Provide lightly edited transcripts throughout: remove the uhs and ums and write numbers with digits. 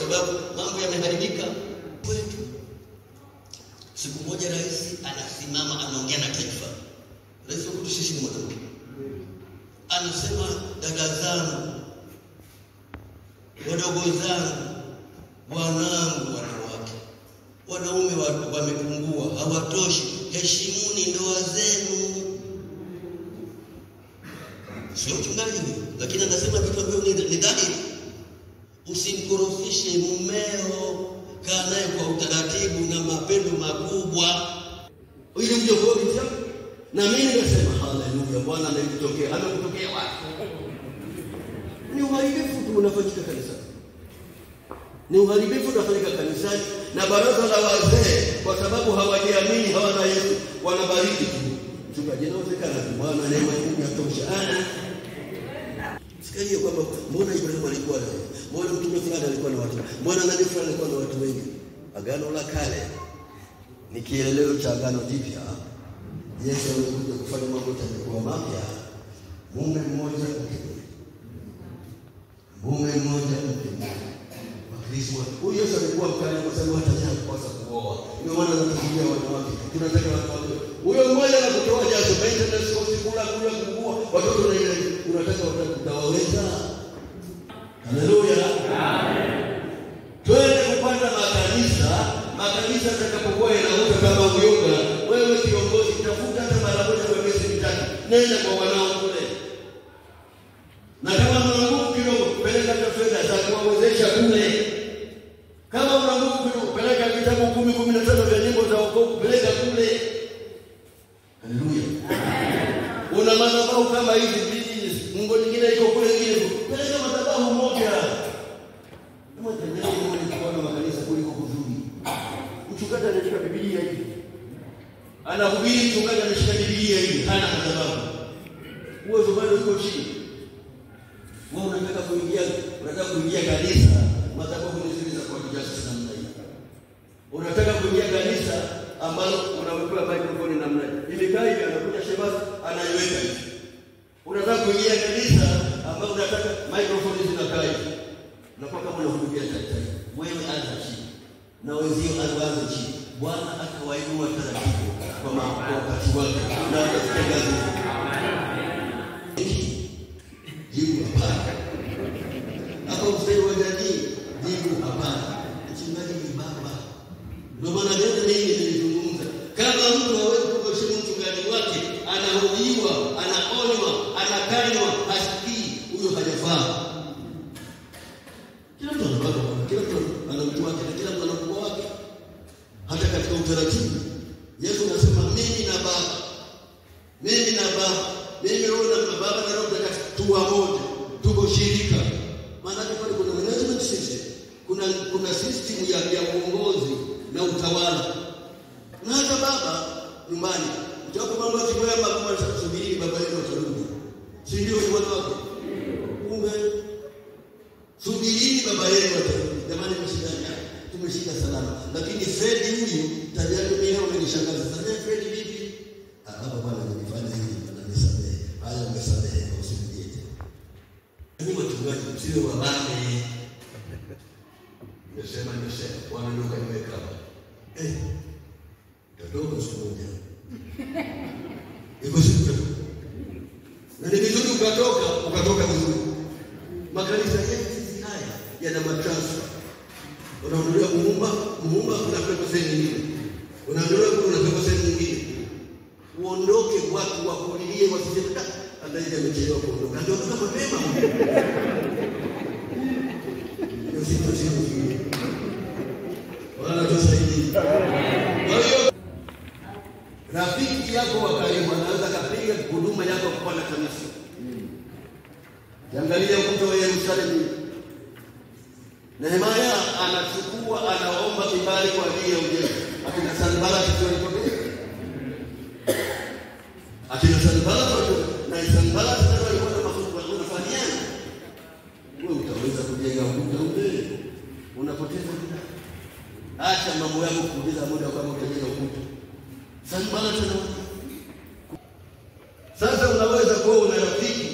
Sababu mambo yameharibika kwetu. Siku moja rais anasimama anaongea na taifa. Rais wa kwetu sisi ni mwanamke. Anasema, dada zangu, wadogo zangu, wanangu wanawake, wanaume wamepungua, hawatoshi, heshimuni ndoa zenu. Sio mchungaji huyo, lakini anasema vitu ambavyo ni dhahiri. Usimkorofishe mumeo, kaa naye kwa utaratibu na mapendo makubwa. Ili uje kuoa. Na mimi nasema haleluya, Bwana amekutokea. Amekutokea wapi? Ni uharibifu tu unafanyika kanisani. Ni uharibifu unafanyika kanisani, na baraza la wazee kwa sababu hawajiamini, hawana Yesu, wanabariki tu. Mchungaji, inawezekana tu, Bwana neema yake yatosha. Sikia kwamba mbona Ibrahimu alikuwa na, mbona mtume fulani alikuwa na watu, mbona nani fulani alikuwa na watu wengi. Agano la Kale ni kielelezo cha agano jipya. Yesu alikuja kufanya mambo yatakuwa mapya. Mume mmoja mke mmoja. Mume mmoja mke mmoja. Wakristo, huyu Yesu alikuwa mkali kwa sababu hata yeye hakukosa kuoa. Ndio maana anatuambia wanawake, tunataka wanawake. Huyo mmoja anakutoa jasho, maintenance cost, kula kula kungua, watoto na ile unataka utawaweza. Haleluya. Amen. Twende kupanda makanisa, makanisa yatakapokuwa yanaota kama uyoga, wewe kiongozi tafuta hata mara moja kwa miezi mitatu, nenda kwa wanao kule. Na kama una nguvu kidogo, peleka hata fedha za kuwawezesha kule. Kama una nguvu kidogo, peleka vitabu 10, 15 vya nyimbo za wokovu, peleka kule. Haleluya. Una madhabahu kama hizi mbili, Mungu nyingine iko kule nyingine, peleka madhabahu moja. Kama tendeni Mungu kwa makanisa kuliko kuzuri. Mchungaji anashika Biblia hivi. Anahubiri, mchungaji anashika Biblia hivi, hana madhabahu. Uwezo bado uko chini. Wewe unataka kuingia kanisa, madhabahu ni zile za kujaza namna hii. Unataka kuingia kanisa ambalo unawekewa microphone namna hii. Imekaa hivi, anakuja shemasi anaiweka hivi. Unataka kuingia kanisa ambalo unataka microphone zinakaa hivi. Unakuwa kama unahudumia taifa. Wewe anza chini na wenzio anza chini. Bwana atawainua taratibu kwa wakati wake na atafikia ngazi. Jibu hapana. Hapo mstari wa jamii, jibu hapana. Mchungaji ni baba. Ndio maana leo mimi nilizungumza. Kama mtu hawezi kuheshimu mchungaji wake, anahojiwa, anaonywa, anakanywa, hasikii, huyo hajafaa. Kila mtu ana baba, kila mtu ana mtu wake, na kila mtu ana mkubwa wake. Hata katika utaratibu, Yesu anasema mimi na Baba. Mimi na Baba, mimi Roho na Baba na Roho Mtakatifu tu moja, tuko shirika. Maana pale kuna management system, kuna system ya uongozi na utawala. Na hata baba nyumbani, mtapo mambo ya baba subiri baba yenu atarudi. Si ndio watu wako? Kumbe subirini baba yenu atarudi. Jamani, tumeshinda salama. Lakini Fred huyu tabia yake mimi imenishangaza. Sasa Fred vipi? Baba bwana nilifanya hivi, ananisamehe. Haya, umesamehe, usirudie tena. Mimi wachungaji msiwe wabane. Nimesema Bwana ndio kaniweka hapa. Utatoka siku moja. Iko siku utatoka. Na ni vizuri ukatoka vizuri. Makanisa yetu sisi haya yana matransfer. Unaondolewa muumba unapelekwa sehemu nyingine. Unaondolewa unapelekwa sehemu nyingine. Uondoke, watu wakulilie, wasiseme andaje amechelewa kuondoka. Angeondoka mapema. Ndio sisi. Bwana tusaidie. Kwa hiyo rafiki yako wa karibu anaweza kapiga huduma yako kupanda kanisa. Angalia ukuta wa Yerusalemu. Nehemia anachukua, anaomba kibali kwa ajili ya ujenzi. Akina Sanbalati walitokea. Akina Sanbalati na Sanbalati ndio walikuwa na mafuta wanafanyana. Wewe utaweza kujenga ukuta ule? Unapoteza muda. Acha mambo yako kupoteza muda kama utajenga ukuta. Sanbalati na sasa unaweza kuwa una rafiki,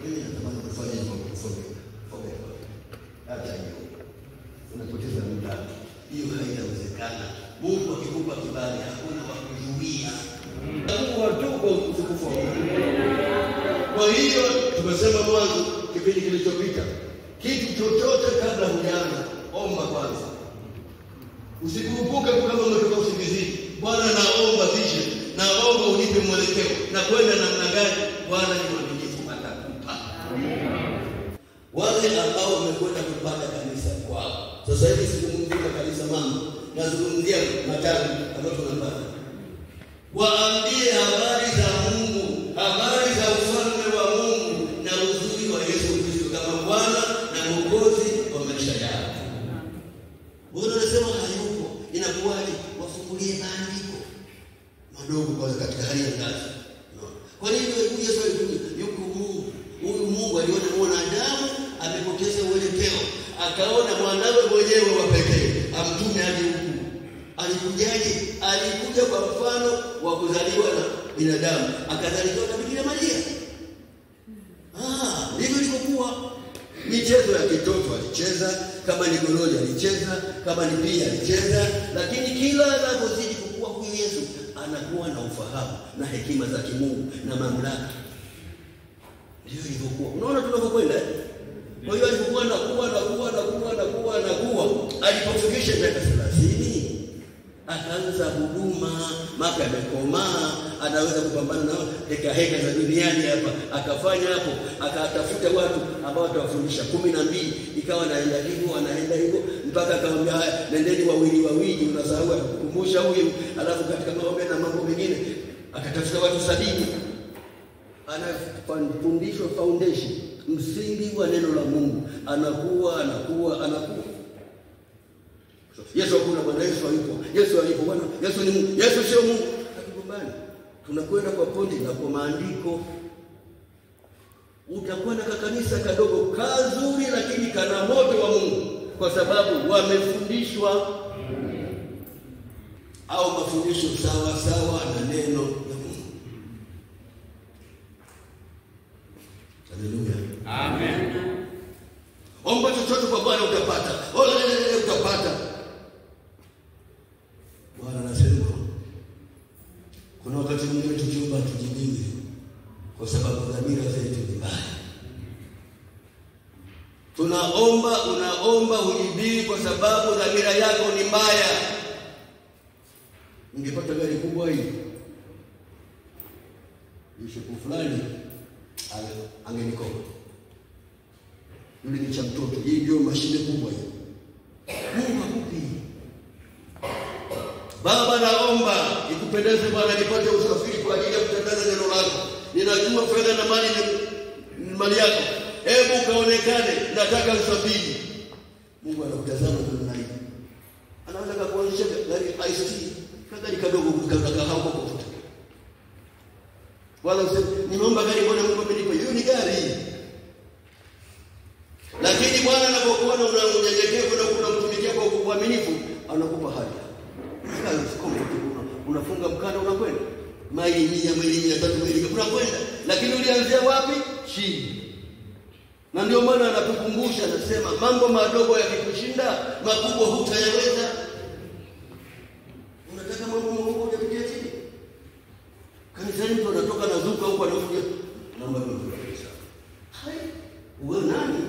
mimi natamani kufanya hivyo, kufanya. Acha hiyo. Unapoteza Inawezekana. Mungu akikupa kibali hakuna wa kuzuia. Mungu watuko utukufu wa Mungu. Kwa hiyo tumesema mwanzo kipindi kilichopita, kitu chochote kabla hujaanza omba kwanza. Usikurupuke kama umetoka usingizini. Bwana, naomba vision, naomba unipe mwelekeo na kwenda namna gani. Bwana ni mwaminifu, atakupa. Wale ambao wamekwenda kupanda kanisa kwao. Sasa hivi sizungumzia kanisa mama, nazungumzia matawi ambayo tunapanda. Waambie habari za Mungu, habari za ufalme wa Mungu na uzuri wa Yesu Kristo kama Bwana na Mwokozi wa maisha yao. Bwana anasema hayupo, inakuwaje? Wafungulie maandiko madogo kwanza katika hali ya ngazi. No. Kwa nini Yesu alikuja? Yuko Mungu. Huyu Mungu aliona mwanadamu amepoteza uelekeo, akaona mwanawe mwenyewe wa pekee amtume hadi huku. Alikujaje? Alikuja kwa mfano wa kuzaliwa na binadamu, akazaliwa na Bikira Maria. Ndivyo ilivyokuwa. Michezo ya kitoto alicheza, kama ni gololi alicheza, kama ni pia alicheza, lakini kila anapozidi kukua huyu Yesu anakuwa na ufahamu na hekima za kimungu na mamlaka. Ndivyo ilivyokuwa. Unaona tunavyokwenda? Kwa hiyo alipokuwa anakuwa, alipofikisha miaka 30 akaanza huduma, maka amekomaa, anaweza kupambana na heka heka za duniani hapa. Akafanya hapo, akatafuta watu ambao watawafundisha 12, ikawa anaenda hivyo mpaka akamwambia haya, nendeni wawili wawili, unasahau atakukumbusha huyu. Alafu katika maombi na mambo mengine akatafuta watu 70. Anafundishwa foundation, msingi wa neno la Mungu. Anakuwa. Yesu hakuna, Bwana Yesu hayupo. Yesu hayupo, Bwana Yesu ni Mungu. Yesu sio Mungu. Hatugombani. Tunakwenda kwa pondi na kwa maandiko. Utakuwa na kanisa kadogo kazuri, lakini kana moto wa Mungu, kwa sababu wamefundishwa au mafundisho sawa sawa na neno la Mungu. Haleluya. Amen. Omba chochote kwa Bwana utapata. Utapata. Bwana anasema kuna wakati mwingine tukiomba tujibiwe kwa sababu dhamira zetu ni mbaya. Tunaomba, unaomba hujibiwi kwa sababu dhamira yako ni mbaya. Ningepata gari kubwa hii, Bishop fulani angenikopa. Yule ni cha mtoto, hii ndio mashine kubwa hii. Mungu akupi. Baba, naomba ikupendeze Bwana nipate usafiri kwa ajili ya kutangaza neno lako. Ninajua fedha na mali ni mali yako. Hebu kaonekane, nataka usafiri. Mungu anakutazama namna hii. Anaweza kukuonyesha gari ICT, gari kadogo kaka huko kufuta. Wala useme nimeomba gari, mbona Mungu amenipa? Hiyo ni gari. Lakini Bwana anapokuona unanyenyekevu na unamtumikia kwa uaminifu, anakupa haja. Unafunga mkanda unakwenda maili 100, maili 300, maili unakwenda. Lakini ulianzia wapi? Chini. Na ndio maana anatukumbusha, anasema mambo madogo yakikushinda, makubwa hutayaweza. Unataka mambo makubwa uyapitie chini? Kanisani mtu anatoka na zuka huko anakuja, naomba niwe mtumishi. Hai, wewe nani?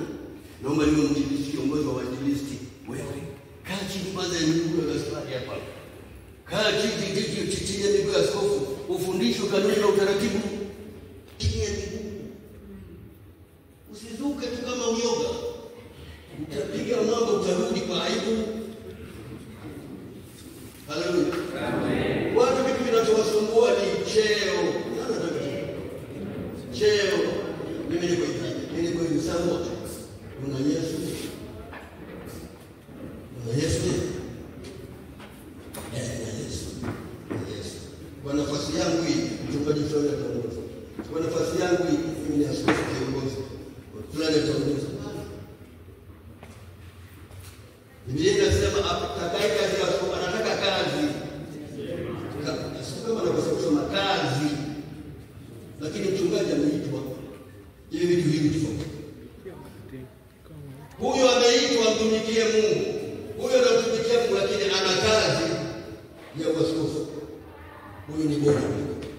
Naomba niwe mwinjilisti, kiongozi wa wainjilisti. Wewe kaa chini kwanza ya miguu ya askari hapa. Kaa chini chini ya miguu ya askofu, ufundishwe kanuni na utaratibu chini ya miguu. Usizuke tu kama uyoga. Utapiga mambo utarudi kwa aibu. Haleluya. Amen. Watu kitu kinachowasumbua ni cheo. Nani anataka cheo? Cheo. Mimi niko hivi, mimi niko hivi sana. Kuna Yesu. Kuna Yesu. Yesu. Yesu. Kwa nafasi yangu hii mchungaji fulani ataongoza. Kwa nafasi yangu hii mimi ni askofu kiongozi. Fulani ataongoza. Biblia inasema atakaye kazi ya askofu anataka kazi. Askofu kama anaweza kusema kazi. Lakini mchungaji ameitwa. Hivi vitu hivi tofauti. Huyu ameitwa amtumikie Mungu. Huyu anamtumikia Mungu lakini ana kazi. kwa askofu. Huyu ni bora kuliko.